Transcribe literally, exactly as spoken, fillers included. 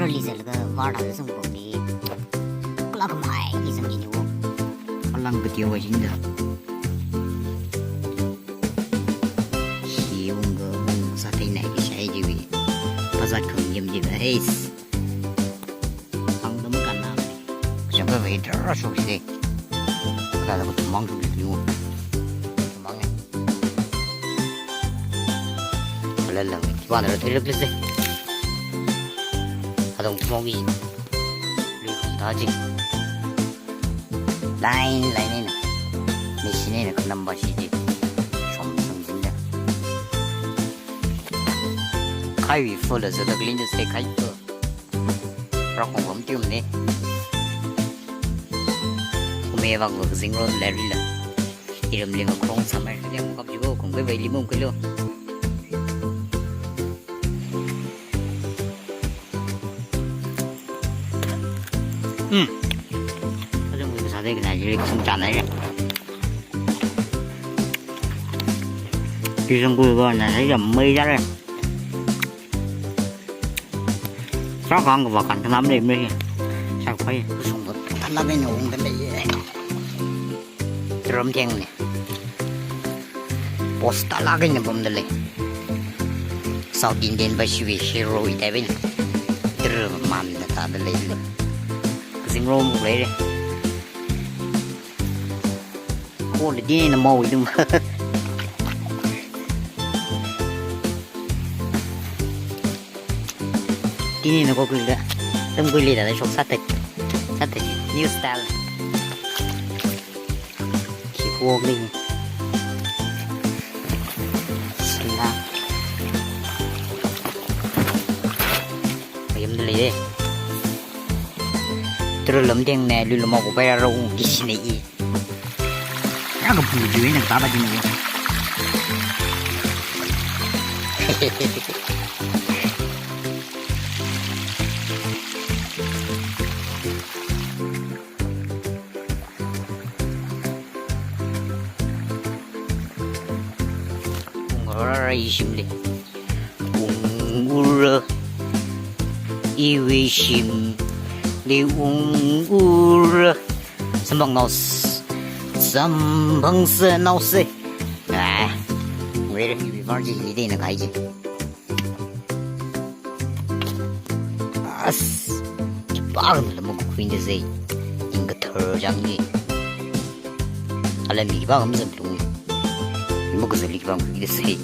Early zalaga var da zang bom ni. Kala kamai ni zang ni wo. Alang kati wa jinda. Shi unga ung sa thei nai ki shai ji wi. Pazat khang yam ji ba. Eis. Ang dam kan na. Jang ba wei dra shok shi. Kala ko tumang shok shi wo. Tumang ni. Kala lang. Wa na ra thei lak lak se. Adong tumang wi. Lui khum ta ji. Line, line eina. Machine eina khanam ba shi ji. Shom shom jin da. Khai wi full la zada clean just khai full. Rakong bam tiu ne. Kume bak bak zing ro le ri la. Iram ling krong samai. Kanya mukap jibo kong bai bai limum kilo. Hmm. Kajang wui kasā dei kanā jiri kasing chān hai ya. Kajang wui ba na hai ya mai ja re. Sa kang ka ba kan kanam le mai. Sa kai. Kasung ba tala be na ung da le. Trum theng ne. Post tala kanya bom da lei. South Indian ba shiwi hero i tai ben. Trum man da ta da lei le. Zing rom lei le. Ko le di na mau i dum. Tini na ko kuila. Tam kuila da shok satek. Satek. New style. Kick walk ni. Sila. Ayam dele. Turu lam deng ne, lu lam ko pai ra ung di sine i. Ya ka pu ju ne ka ba di ne. Ungura ishimli. Ungura. Iwui shimli ungura. Sambang naos. Sambang se naos se. Ah. Where iwui marji ni de na kai ji. As, kipākha lam makhuina zai. Ning kathar chang ni. Alam mi kipākha mazam lung. Mi makazali kipākha makhuina zai.